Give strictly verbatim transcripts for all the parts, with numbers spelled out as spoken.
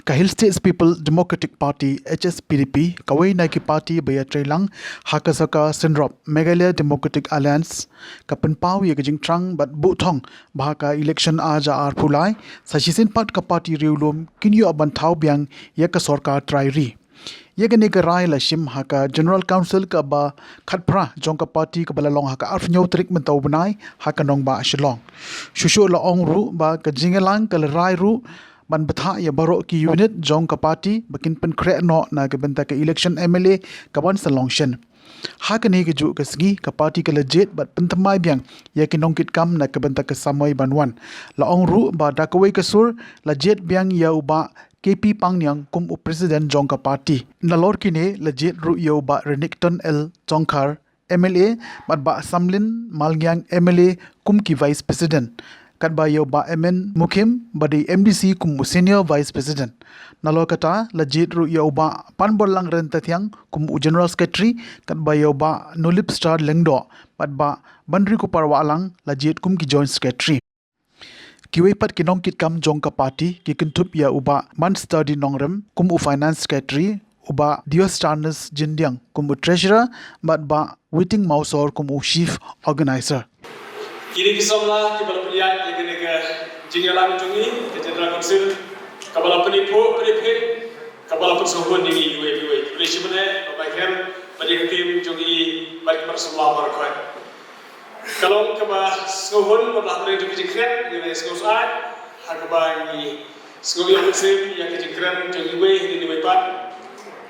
Ka Hill States People Democratic Party, H S P D P, kawei na ki party ba ïatreilang ha ka sorkar synrop, Meghalaya Democratic Alliance, ka pynpaw ïa ka jingthrang bad buh thong ba ha ka election ar hajar arphew lai, sa shisien pat ka party riewlum kin ïoh ban thaw biang ïa ka sorkar trai ri. Ïa kane ka rai la shim ha ka General Council kaba khatphra jong ka party kaba la long ha ka arphew hynñiew tarik mynta u bnai ha ka nongbah Shillong. Shuh shuh la ong ruh ba ka jingïalang ka la rai ruh ban bthah ïa baroh ki unit jong ka party ba kin pynkhreh noh na ka bynta ka election M L A kaban sa long shen. Ha kane kajuh ka sngi ka party ka la jied bad pynthymmai biang ïa ki nongkitkam na ka bynta ka samoi ban wan. La ong ruh ba da kawei ka sur la jied biang ïa u Bah K P Pangniang kum u president jong ka party. Nalor kine la jied ruh ïa u Bah Renikton L Tongkhar, M L A, bad Bah Samlin Malngiang, M L A, kum ki vice president. Katba ïa u Bah M N Mukhim ba dei M D C kum u senior vice president. Nalor kata la jied ruh ïa u Bah Panborlang Ryntathiang kum u general secretary, katba ïa u Bah Nolip Star Lyngdoh bad Bah Banrikupar Wahlang la jied kum ki joint secretary. Kiwei pat ki nongkitkam jong ka party ki kynthup ïa u Bah Manstadi Nongrem kum u finance secretary, u Bah Diostanis Jindiang kum u treasurer, bad Bah Witing Mawsor kum u chief organizer. Kine ki samla kiba la pynïaid ïa kane ka jingïalang jong ngi ka General Council, kaba la pyniphuh pyniphieng, kaba la pynsngewhun ïa ngi iwei pa iwei. Khublei shibun eh Bah Baikher bad ïa ka team jong ngi bad kiba la samla baroh khoit. Ka long kaba sngewhun bad la hynrei jong ka jingkren, ngi la sngewsih ha kaba ngi sngew ïoh mynsiem ïa ka jingkren jong iwei hadien iwei pat.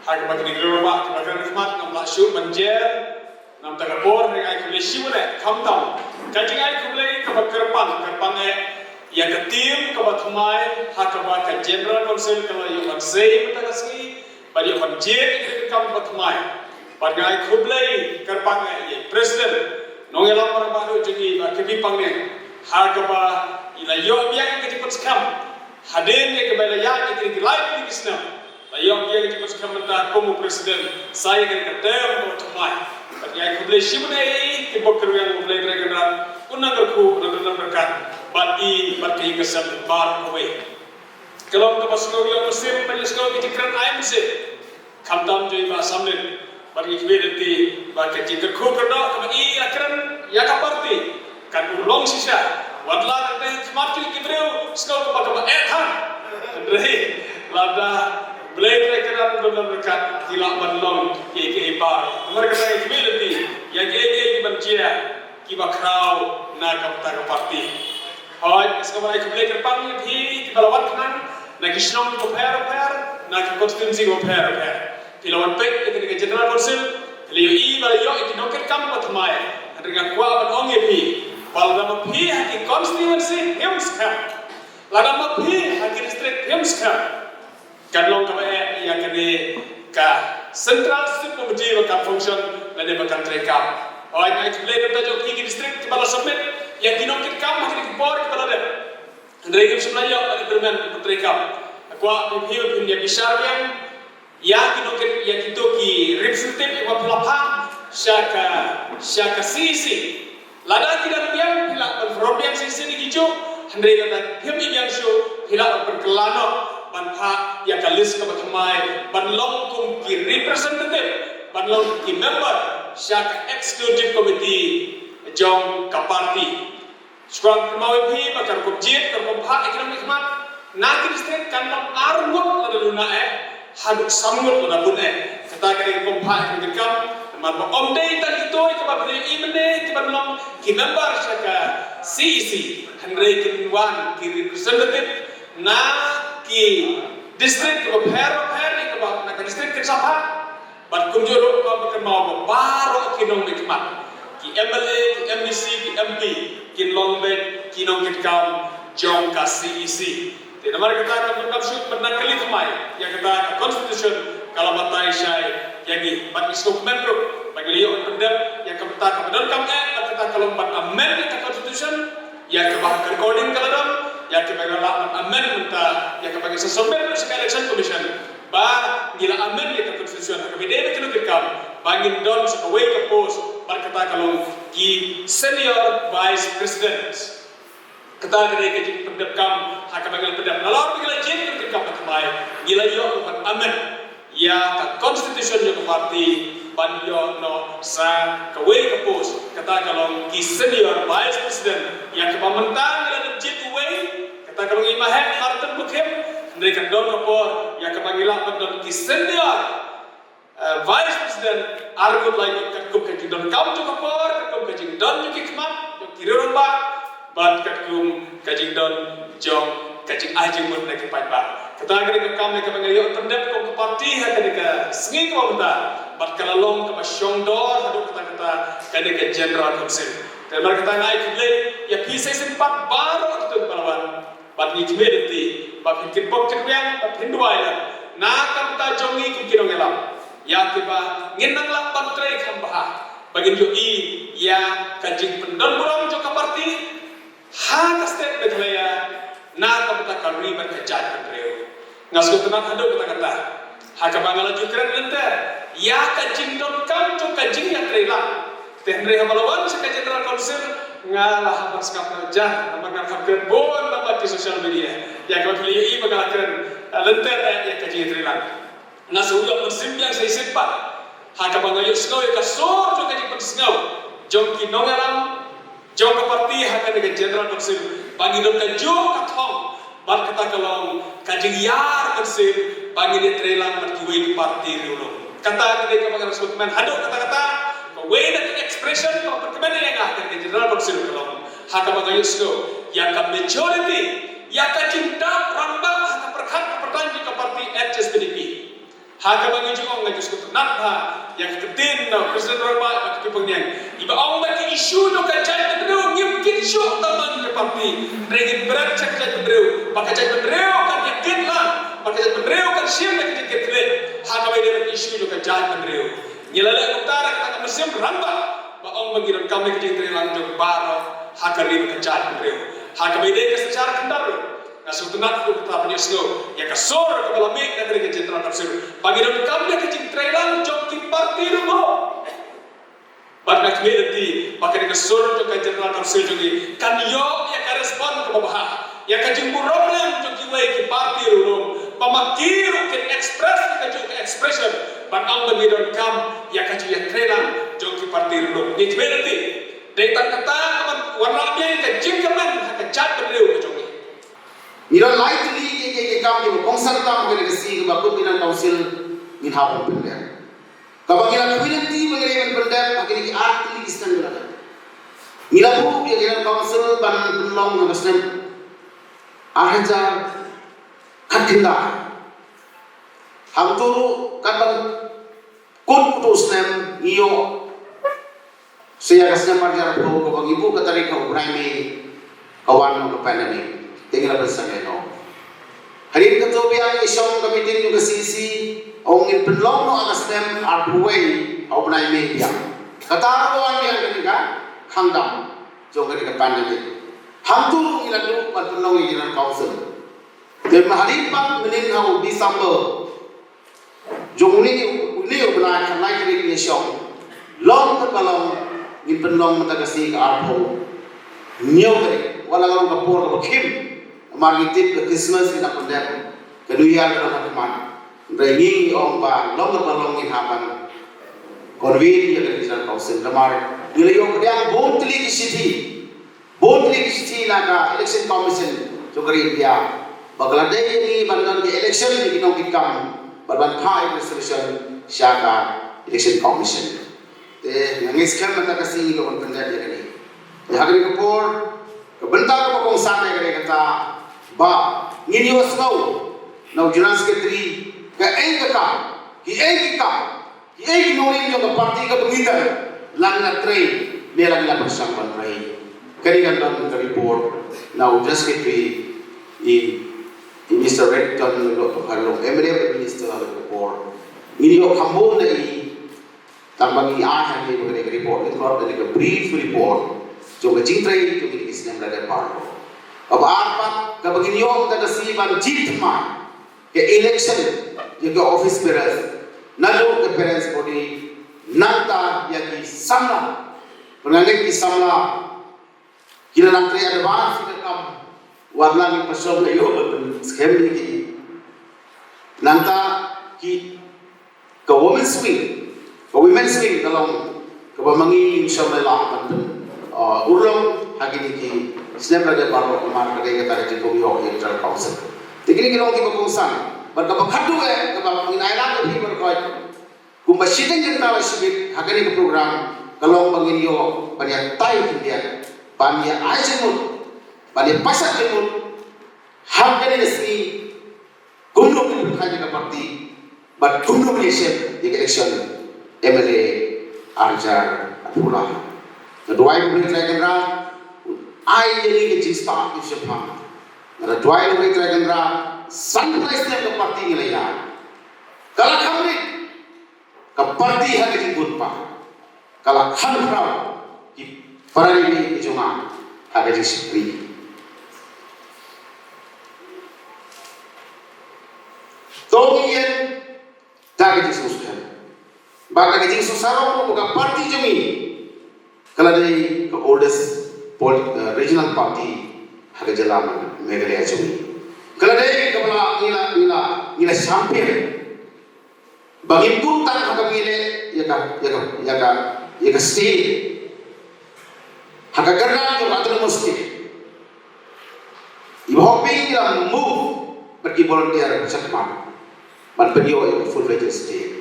Ha kaba kine ki rangbah kiba kren khmat ngam lah shuh ban jer. Namar ka por, hynrei ai khublei shibun eh, khamtam ka jingai khublei kaba kyrpang, kyrpang eh ïa ka team kaba thymmai ha kaba ka General Council ka la ïoh ban sei mynta ka sngi. Bad ïa ban jied ïa ka kam ba thymmai. Bad nga ai khublei kyrpang ïa i President nongïalam rangbah jong ngi Bah K P Pangniang ha kaba i la ïoh biang ïa ka jingpynskhem hadien ïa kaba i la ïaid ïa ki lai tylli ki snem. La ïoh biang ïa ka jingpynskhem mynta kum u President sa ïa ka term ba thymmai. Bad nga ai khublei shibun ïa i, ki bok ki rwiang U Blei Trai Kynrad un nang kyrkhu, un nang kyrkhu bad i bad ka ïing ka sem baroh kawei. Ka long kaba sngewbha ïa u mynsiem, ba ïa sngewbha ïa ka jingkren ai mynsiem. Khamtam jong i Bah Samlin, bad ngi kyrpad ïa i ba ka jingkyrkhu kyrdoh kaba i la kren ïa ka party kan long shisha. Wat la ka dei khmat ki briew sngewbha kaba eh than. Hynrei lada Blei Trai Kynrad un don ryngkat, ki lah ban long kiei kiei baroh. Namar kata ngi kyrpad ïa i, ïa kiei kiei kiban jia kiba khraw na ka bynta ka party. Hooid, nga sngewbha ai khublei kyrpang ïa phi kiba la wan khnang na ki shnong bapher bapher, na ki constituency bapher bapher. Phi la wan peit ïa kane ka General Council, phi la ïohi ba la ïoh ïa ki nongkitkam ba thymmai. Hynrei nga kwah ban ong ïa phi ba lada ma phi ha ki constituency phim skhem, lada ma phi ha ki district phim skhem, kan long kaba eh ïa kane ka Central State Committee ba kan function lane ba kan treikam. Hooid, nga ai khublei na ka bynta jong phi ki district kiba la submit ïa ki nongkitkam ha kine ki por kiba la dep. Hynrei kim shym la ïoh ban implement ban treikam. Nga kwah ba phi, phi ïa bishar biang ïa ki nongkit, ïa kito ki representative kiba phi la phah sha ka, sha ka C E C. Lada ki dang biang, phi lah ban pynrem biang shisien ïa ki juh, hynrei lada phim i biang shuh, phi lah ban pynkylla noh ban phah ïa ka list kaba thymmai ban long kum ki representative, ban long ki member sha ka executive committee jong ka party. Shuwa kynmaw ïa phi ba ka rukom jied, ka rukom phah ïa ki nongmihkhmat na ki district kan long ar ngut lada duna eh haduh san ngut lada bun eh. Kata ka dei ka rukom phah ïa ki nongmihkhmat. Namar ba ym dei tang kito ïa kiba phi ïohi mynne kiban long ki member sha ka C E C, hynrei kin wan ki representative na ki district kiba pher ba pher ïa kiba na ka district kin sa phah. Bad kumjuh ruh ba kynmaw ba baroh ki nongmihkhmat, ki M L A, ki M D C, ki M P, kin long beit ki nongkitkam jong ka C E C. Te namar kata ka donkam shuh ban nang kylli thymmai ïa kata ka constitution ka la batai shai ïa ngi. Bad ngi sngewkmen ruh ba ngi la ïoh ban pyndep ïa kata kaba donkam eh, bad kata ka long ban amend ïa ka constitution ïa kaba ha ka recording ka la don, ïa kaba ngi la lah ban amend mynta ïa kaba ngi sa submit ruh sha ka election commission. Ba ngi la amend ïa ka constitution ha kaba ïadei bad ki nongkitkam ba ngin don sa kawei ka post bad kata ka long ki senior vice president. Kata ka dei ka jingpyndep kam ha kaba ngi la pyndep. Nalor ba ngi la jied ka jingpyndep kam, ka thymmai ngi la ïoh ban amend ïa ka constitution jong ka party ban ïoh noh sa kawei ka post, kata ka long ki senior vice president, ïa kaba mynta ngi la dep jied uwei, kata ka long i Mahek Martin Bukim. Hynrei kan don ka por ïa kaba ngi lah ban don ki senior eh, Vice President arngut laingut, katkum ka jingdonkam jong ka por, katkum ka jingdon jong ki khmat jong ki rangbah, bad katkum ka jingdon jong ka jingai jingmut na ki paidbah. Kata ka dei ka kam ïa kaba ngi la ïoh pyndep kum ka party ha kane ka sngi kaba mynta, bad ka la long kaba shongdor haduh katta katta kane ka General Council. Te namar kata nga ai khublei ïa phi sa shisien pat baroh kito kiba la wan. Bad ngi khmih lynti ba phin kitbok kitrwiang, ba phin duwai lang na ka bynta jong ngi kum ki nongïalam, ïa kiba ngin nang lah ban trei kham bha, ba ngin ïohi ïa ka jingpyndonburom jong ka party ha ka state Meghalaya, na ka bynta ka ri bad ka jaitbynriew. Nga sngewtynnat haduh katta katta ha kaba nga la ju kren lynter ïa ka jingdonkam jong ka jingïatreilang. Te hynrei haba la wan sha ka General Council, nga la hap ban sngap na jar namar nga la hap kren bun na bad ki social media. Ïa kaba phi la ïohi ba nga la kren, eh, lynter, eh, ïa ka jingïatreilang. Nga shu ïoh mynsiem biang sa shisien pat ha kaba nga ïohsngew ïa ka sur jong ka jingpynsngew jong ki nongïalam jong ka party ha kane ka General Council ba ngi don kajuh ka thong, bad kata ka long ka jingïar mynsiem ba ngin ïatreilang bad kiwei ki party riewlum. Kata ka dei kaba nga sngewkmen haduh katta katta. Kawei na ki expression kaba pynkmen ïa nga ha kane ka General Council ka long ha kaba nga ïohsngew ïa ka majority, ïa ka jingdap rangbah ha ka pyrkhat ka pyrthai jong ka party H S P D P. Ha kaba ngi ju ong, nga ju sngewtynnat bha ïa ka ktien na u President rangbah, ïa ka Pi Pangniang, iba ong ba ki issue jong ka jaitbynriew ngim kit shuh tang ma ngi ka party. Hynrei ngin bret sha ka jaitbynriew ba ka jaitbynriew kan ïakit lang, ba ka jaitbynriew kan shim ïa ka jingkitkhlieh ha kaba ïadei bad ki issue jong ka jaitbynriew. Ngi la leh kumta da kata ka mynsiem rangbah ba ong ba ngi donkam ïa ka jingtreilang jong baroh ha ka ri bad ka jaitbynriew. Ha kaba ïadei ka synshar khyndew ruh, nga sngewtynnat ruh kata ban ïohsngew ïa ka sur kaba la mih na kane ka General Council ba ngi donkam ïa ka jingtreilang jong ki party ruh mo. Bad nga khmih lynti ba kane ka sur jong ka General Council jong ngi kan ïoh ïa ka respond kaba bha, ïa ka jingburom lang jong kiwei ki party ruh mo, ba ma ki ruh kin express ïa kajuh ka expression ban ong ba ngi donkam ïa ka jingïatreilang jong ki party ruh mo. Ngi khmih lynti. Dei tang kata ka ban wanrah biang ïa ka jingkyrmen ha ka jaitbynriew ka jong ngi. Ngi don lai tylli ki, ki, ki kam kiba kongsan tam ha kane ka sngi kaba kum ki nong council ngin hap ban pyndep. Kaba ngi la khmih lynti ba ngi dei ban pyndep ha kine ki ar tylli ki snem ba la dep. Ngi la buh ïa ki nong council ban pynlong ha ka snem ar hajar khatkhyndai. Hangto ruh katba kut kut u snem ngi ïoh sa ïa ka snem ar hajar arphew kaba ngi buh ka tarik ha u bnai May, ka wan noh ka pandemic. Te ngi la pynsangeh noh. Hadien kato biang ngi shong ka meeting jong ka C E C, ong ngin pynlong noh ha ka snem arphew wei ha u bnai May biang. Kata ruh ka wan biang kane ka khang dam jong kane ka pandemic. Hangto ruh ngi la duh ban pynlong ïa ki nong council. Te ma hadien pat mynnin ha u December jong une, une u bnai, khatlai tarik ngi shong. Long katba long, ngin pynlong mynta ka sngi ka arphew hynñiew tarik. Wat la ka long ka por kaba khim, namar ngi tip ka Christmas ngi dang pyndep, ka New Year ka dang ha khmat. Hynrei ngi ong ba long katba long ngin hap ban convene ïa ka Regional Council namar ngi la ïoh pdiang bun tylli ki shithi. Bun tylli ki shithi na ka Election Commission jong ka ri India ba ka la dei ïa ngi ban don ka election ïa ki nongkitkam bad ban phah ïa ka resolution sha ka Election Commission. Te nga ngeit skhem mynta ka sngi ngi ïoh ban pyndep ïa kane. Te ha kane ka por ka bynta kaba kongsan ïa kane kata ba ngin ïohsngew na u General Secretary kaei ka kam, kiei ki kam, kiei ki nongrim jong ka party kaba ngi don, la ngi la trei ne la ngi la pyrshang ban trei. Kane kan long ka report na u General Secretary, i, i Mister Redington Lyngdoh Tokharlung, M L A bad Minister ha ka por. Ngin ïoh kham bun da i, tang ba ngi ai hangne ba kane ka report lyngkot, kane ka brief report jong ka jingtrei jong kine ki snem la dep baroh. Kaba ar pat kaba ngin ïoh da ka sngi ban jied thymmai ka election ïa ka office bearers, naduh ka parents body, nangta ïa ki samla. Pynngeit ki samla, ki la nang trei advance ki kam, wat la ngi pynshong ïa u ban pynskhem ïa ki. Nangta ki ka women's wing, ka women's wing ka long kaba ma ngi ngim shym la lah ban pyn, uh, urlong ha kine ki snem lada baroh namar ka dei kata ka jingkyrkhu ïa ka Tribal Council. Te kine ki long kiba kongsan bad kaba khatduh eh kaba ngin ai lang ïa phi baroh kumba shiteng jingthaw shibit ha kane ka program ka long ba ngin ïoh ban ïa tai khyndiat, ban ïa ai jingmut, ban ïa pashat jingmut ha kane ka sngi. Kumno kin pynkheiñ ïa ka party bad kumno kin ïashem ïa ka election M L A ar hajar arphew lai. Nga duwai ba U Blei Trai Kynrad un ai ïa ngi ka jingstad ka jingshemphang. Nga duwai ba U Blei Trai Kynrad san phew lai snem ka party ngi la ïaid. Ka la kham rit ka party ha ka jingbun paidbah. Ka la kham khraw ki para ri ki jong nga ha ka jingshakri. To ngin ïeng da ka jingsngewskhem bad da ka jingsngewsarong ba ka party jong ngi ka la dei ka oldest pol-, eh, regional party ha ka jylla Meghalaya jong ngi. Ka la dei kaba la ngi la, ngi la, ngi la champion ba ngim bun tang ha kaba ngi leh ïa ka, ïa ka, ïa ka, ïa ka state ha ka kyrdan jong ka autonomous state. Iba hok phi ngi la move bad ki volunteer shakhmat ban pynïoh ïa ka full fledged state.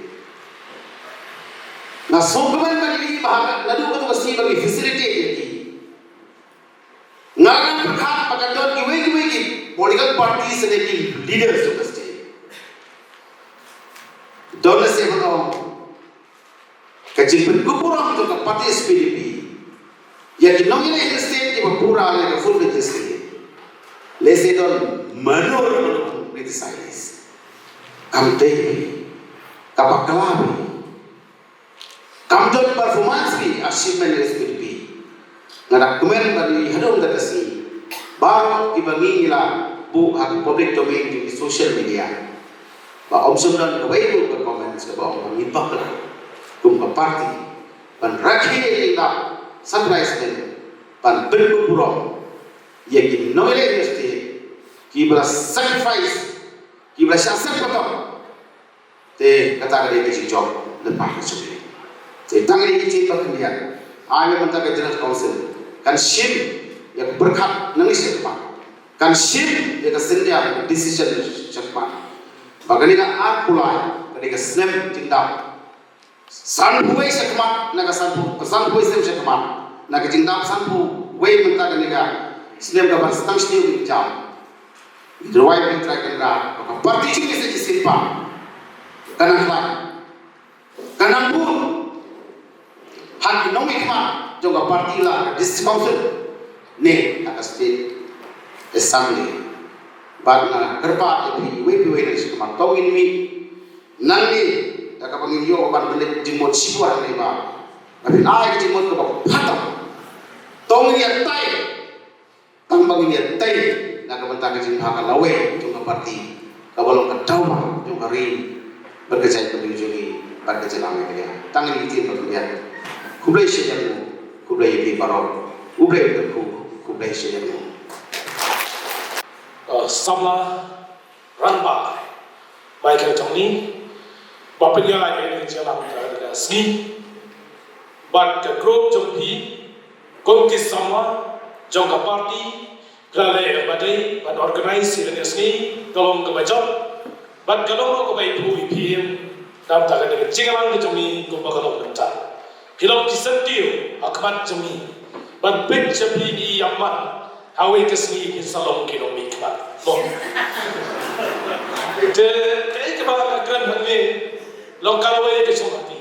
Nga sngewkmen ban ïohi ba ha naduh katu ka sngi ba ngi facilitate ïa ki. Nga la nang pyrkhat ba kan don kiwei kiwei ki political parties ne ki leaders jong ka state. Don lehse ban ong ka jingpynkup burom jong ka party S P D P ïa ki nongïaleh Hill State kiba pura ïa ka full fledged state. Lehse don mano mano ban criticize. Kam dei, ka bakla phi. Kam don performance phi, achievement is good phi. Nga da kmen ba ngi haduh kata ka sngi baroh kiba ngi la buh ha ki public domain, ki social media, ba ym shym don kawei ruh ka comments kaba ong ba ngi bakla kum ka party ban rakhe ïa ka jingdap san phew lai snem ban pynkup burom ïa ki nongïaleh Hill State kiba la sacrifice, kiba la shah seng patok. Te kata ka dei ka jingjop lypa ka jong ngi. Te tang ïa ki jingpynkhyndiat, ai mynta ka General Council kan shim ïa ka pyrkhat nangne shakhmat, kan shim ïa ka syndia, decision shakhmat, ba kane ka arphew lai ka dei ka snem jingdap sanphew wei shakhmat, na ka sanphew, sanphew wei snem shakhmat, na ka jingdap sanphew wei mynta kane ka snem kaba sdang sniew ki jam. Ngi duwai ba U Blei Trai Kynrad ba ka party jong ngi sa shisien pat ka nang khlaiñ, ka nang bun ha ki nongmihkhmat jong ka party, la ka District Council ne ha ka State Assembly. Bad nga kyrpad ïa phi iwei pa iwei na ka shnong, to ngin mih nangne da kaba ngin ïoh ban pynleit jingmut shipor hangne ba, ba phin ai ka jingmut kaba phatom. To ngin ïa tai, tang ba ngin ïa tei na ka bynta ka jingbha ka lawei jong ka party kaba long ka daw jong ka ri bad ka jaitbynriew jong ngi bad ka jylla Meghalaya. Tang ïa kine ki ktien ba khublei. Khublei shibun, khublei ïa phi baroh. U Blei un kyrkhu. Khublei shibun. Uh, samla rangbah Michael Tongni ba pynïaid ïa ka jingïalang ka sngi bad ka group jong phi kum ki samla jong ka party, ka la leh ba dei ban organize ïa ka sngi, ka long kaba jop bad ka long ruh kaba ïathuh ïa phi. Namar kata ka jingïalang ka jong ngi kumba ka long mynta, phi long ki syntiew ha khmat jong ngi ban peit sha phi ïa man ha kawei ka sngi phin sa long ki nongmihkhmat. Mo. Te kaei kaba nga kren hangne long ka lawei ka jong ka party.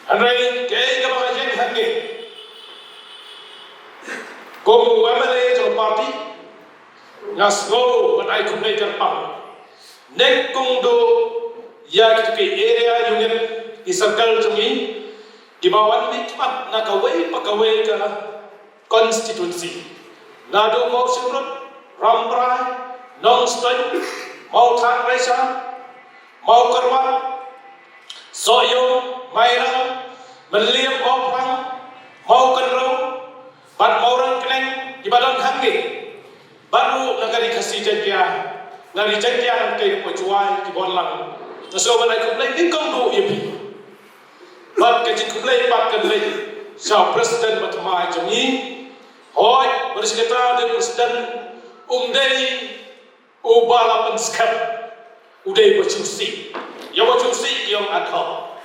Hynrei kaei kaba nga ïeng hangne kum u M L A jong ka party, nga sngew ban ai khublei kyrpang nyngkong duh ïa kito ki area unit, ki circle jong ngi kiba wan mihkhmat na kawei pa kawei ka constituency, naduh Mawshynrut, Rambrai, Nongstoiñ, Mawthadraishan, Mawkyrwat, Sohiong, Mairang, Mylliem, Mawphlang, Mawkynrew bad Maw kiba don hangne, bad ruh na ka Ri Khasi Jaiñtia, na Ri Jaiñtia nangtei, na Jowai, ki bun lang. Nga sngewbha ban ai khublei nyngkong ruh ïa phi. Bad ka jingkhublei pat kan leit sha u President ba thymmai jong ngi. Hooid, ba dei shi katta u President um dei uba la pynskhem, u dei uba shu sih. Ïa uba shu sih ki ong ad hoc.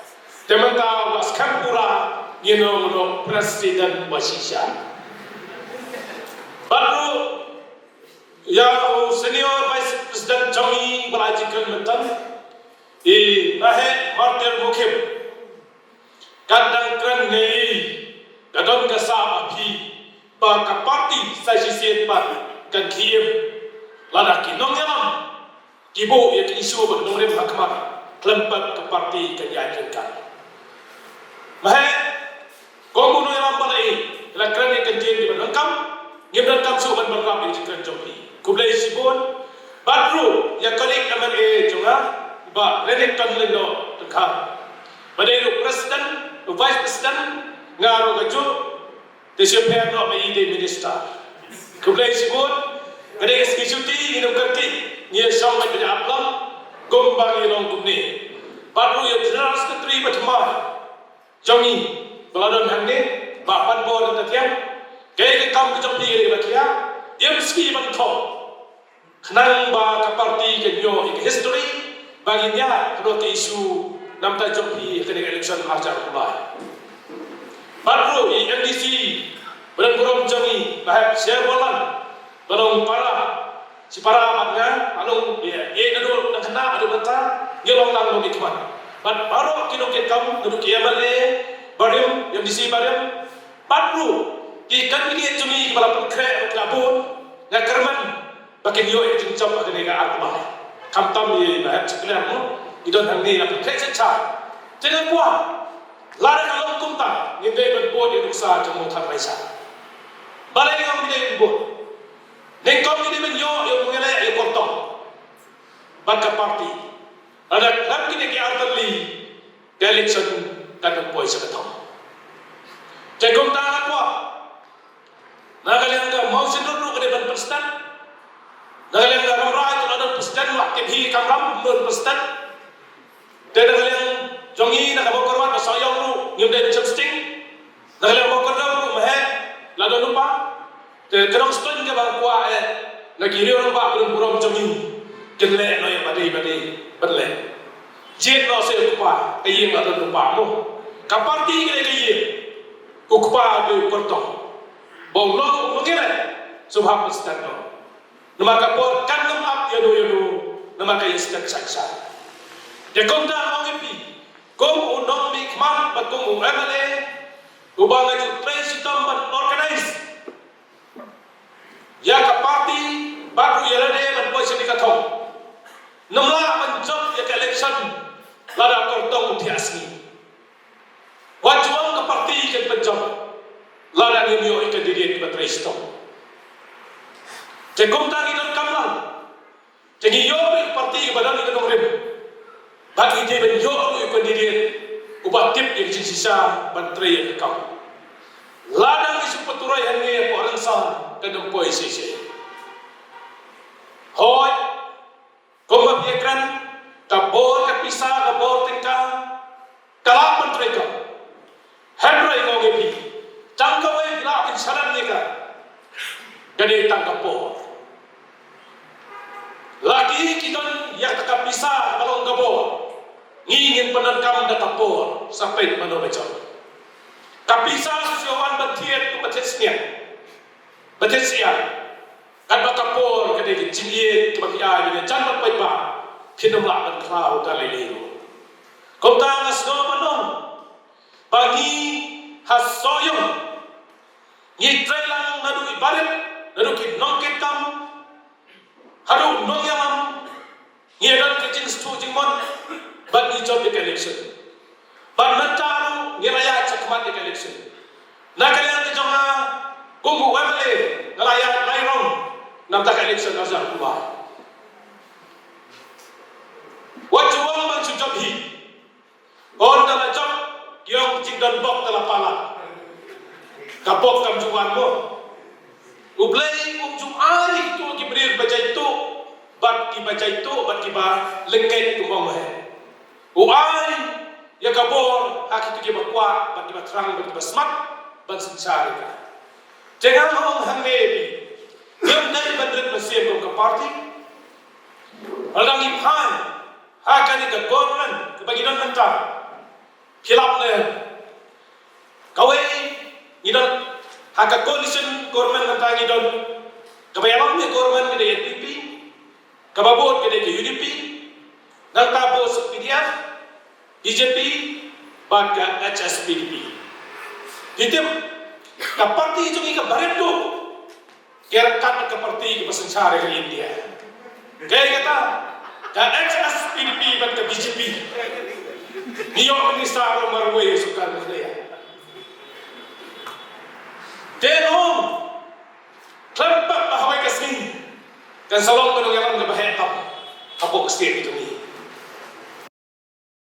Te mynta uba skhem pura, ngin ong u President ba shisha. Bad ruh ïa u Senior Vice President jong ngi ba la jingkren mynta, i Naheh Martyr Mukhim. Kan dang kren ngi, ka don ka sap ha phi ba ka party sa shisien pat kan khie im. Lada ki nongïalam ki buh ïa ki issue ba nongrim ha khmat, khlem pat ka party kan ïaid ryngkat. Maheh, kum u nongïalam ba la ïaid, la kren ïa ka ktien kiba donkam, ngim donkam shuh ban bynrap ïa ka jingkren jong phi. Khublei shibun. Bad ruh ïa ka colleague M L A jong nga, Bah Renikton Lyngdoh Dkhar, ba dei ruh President, ruh Vice President, nga ruh kajuh, te shu pher noh ba i dei Minister. Khublei shibun. Ka dei ka sngi shuti, ngi nym kyrkieh, ngi ïa shong bad ïa ap lang, kumba ngi long kumne. Bad ruh ïa u General Secretary ba thymmai jong ngi ba la don hangne, Bah Panbor Nangtathiang. Kaei ka kam ka jong phi, kaei ba khia, im sngi ban thoh, khnang ba ka party kan ïoh ïa ka history ba ngin ïaid halor ka issue namar jong phi ha kane ka election ar hajar arphew lai. Bad ruh i MDC ba donburom jong ngi, Bah Hep Sherwallan, ba long para, shipara bad nga, ba long, ïa, ïa, naduh nangta haduh mynta ngi long lang long ki khmat. Bad baroh ki nongkitkam, naduh ki MLA barim, MDC barim, bad ruh ki candidate jong ngi kiba la pynkhreh, ki la bud, nga kyrmen ba kin ïoh ïa ka jingjop ha kane ka ar Kmai. Khamtam i Bah Hep Sherwallan mo, i don hangne, la pynkhreh sha sha. Te nga kwah, lada ka long kumta, ngin dei ban bud ïa u nuksa jong u Mawthanraisa. Balei ngam dei ban bud? Nyngkong ngi dei ban ïoh ïa u nongïaleh ïa u kyrtong bad ka party. Lada khlem kine ki ar tylli, ka election kan ym poi sha ka thong. Te kumta nga kwah, na ka liang ka Mawshynrut ruh ka dei ban pynstet. Na ka liang ka Rambrai ruh la don pynstet, la tip hi ka Ram don pynstet. Te na ka liang jong ngi na ka Mawkyrwat, na Sohiong ruh ngim dei ban shim sting. Na ka liang Mawkyrwat ruh, Maheh, la don lypa. Te ka Nongstoiñ kaba nga kwah, eh, na ki riew rangbah ba donburom jong ngi kin leh noh ïa ba dei ba dei ban leh. Jied noh sha u kpa, ka ïing la don lypa mo. Ka party ka dei ka ïing, u kpa dei u kyrtong. Ba u long u nongïaleh, sngewbha pynstet noh. Namar ka por kan nym ap ïano ïano, namar ka ïing stet sha sha. Te kumta nga ong ïa phi, kum u nongmihkhmat bad kum u MLA uba nga ju trei shitom ban organize ïa ka party bad ruh ïa lade ban poi sha ka thong, nym lah ban jop ïa ka election lada u kyrtong u thiah sngi. Wat ju ong ka party kan pynjop lada ngim ïoh ïa ka candidate ba trei shitom. Te kumta ngi donkam lang. Te ngi ïoh ruh ïa ka party ba don ïa ka nongrim. Bad ngi dei ban ïoh ruh ïa u candidate uba tip ïa ka jingshisha ban trei ïa ka kam. Lada ngi shu pynturoi hangne hapoh rynsan, kan ym poi shisha. Hooid, kumba phi ïakren, ka bor ka pisa, ka bor tyngka, ka lah ban trei kam. Hynrei nga ong ïa phi, tang kawei phi lah ban shalan ïa ka, ka dei tang ka por. La ki ki don ïa ka pisa kaba long ka bor, ngi ngin pyndonkam da ka por, sa peit mano ba jop. Ka pisa shu wan ban thied, ban thied sniang, ban thied syiar. Katba ka por ka dei ka jingïeit kaba phi ai, ïa jan ban paidbah, phin ym lah ban khlaw da lei lei ruh. Kumta nga sngewbha ban ong ba ngi ha Sohiong ngi trei lang naduh i barit, naduh ki nongkitkam haduh nongïalam, ngi don ka jingsngewthuh jingmut bad ngi jop ïa ka election. Bad mynta ruh ngi la ïaid shakhmat ïa ka election. Na ka liang ka jong nga kum u MLA, nga la ïaid lai rong na bynta ka election ar hajar arphew lai. Wat ju ong ban shu jop hi. Ynda la jop, ki ong jingdon bok te la palat. Ka bok kam ju wan mo. U Blei um ju ai kito ki briew ba jaituh bad kiba jaituh bad kiba lehkai, kumba ong ba heh. U ai ïa ka bor ha kito kiba kwah bad kiba thrang bad kiba smat ban synshar ïa ka. Te nga ong hangne, ngim dei ban rit mynsiem kum ka party. Haba dang ngi phai ha kane ka government kaba ngi don mynta, phi lap ne kawei, ngi don ha ka coalition government mynta, ngi don kaba ïalam ne government, ngi dei N P P, kaba bud ka dei ka U D P, nangta bud P D F, B J P bad ka H S P D P. Phi tip, ka party jong ngi kaba rit duh, ka kat ka party kaba synshar ïa ka India. Kaei kata? Ka H S P D P bad ka B J P. Ngi ïoh minister ruh marwei, u sorkar Meghalaya. Te long khlem pat ba hawei ka sngi kan sa long ka nongïalam kaba heh tam hapoh ka state ka jong ngi.